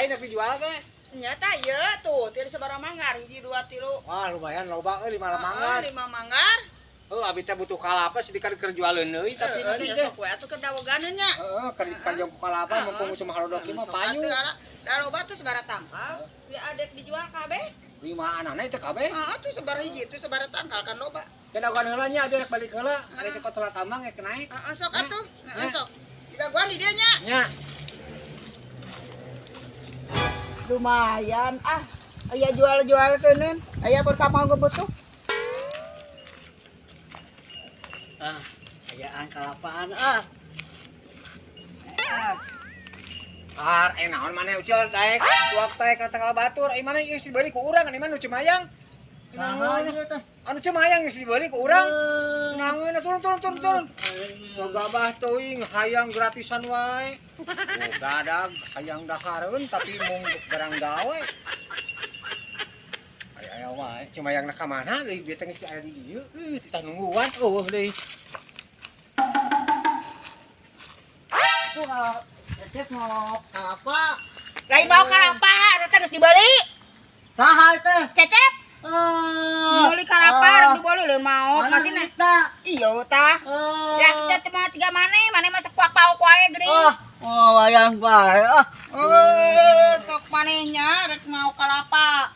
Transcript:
Lain nek dijual teh. Nya tah ieu tuh, tilu sabaraha manggar, hiji dua tilu. Wah, lumayan loba euy 5 Heeh, manggar. 5 manggar. Heuh, abi teh butuh kalapa sedikit keur jualeun deui tapi Heeh, nanti nya teh. sok we atuh keur daweganeun nya. Heeh, keur kajong ku kalapa mumpung cuma harodok ieu mah Sok payu. atuh, ara. Da loba tuh sabaraha tangkal. Ya adek dijual kabeh. 5 anana itu kabeh. Heeh, tuh sabaraha hiji tuh sabaraha tangkal kan loba. Dan dagoan heula nya abi rek balik heula. Ari ke kota tambang rek naik. Heeh, sok atuh. Heeh, Nya. sok. Didagoan di dieu nya. Nya. Lumayan ah. Aya jual-jual keuneun. Aya berkapal butuh. Ah, ayaan kalapaan ah. Ar, naon maneh ucul daek tuak taek ka tanggal batur. Ai maneh geus dibeli ku urang, ani mah nu Cimayang. Naon ieu teh? Anu Cimayang geus dibeli ku urang. Naon turun turun turun turun. Gabah teuing hayang gratisan wae. Oh, gadag hayang dahareun tapi mung garang gawe. Aya aya wae Cimayang na ka mana deui bieu teh geus aya di dieu. Euy, titah nungguan eueuh deui. Tuh kalau Cecep mau kalapa. Lain mau kalapa, eta teh geus dibeli. Saha teh? Cecep, Ah. meuli kalapa rek dibeli leun maot Mana masih duitna? Iya tah. Ah. Ya kita teh mah ciga maneh, maneh mah sakuak pauk wae geuning. Ah, oh wayang bae ah. Eh, sok manehnya rek mau kalapa.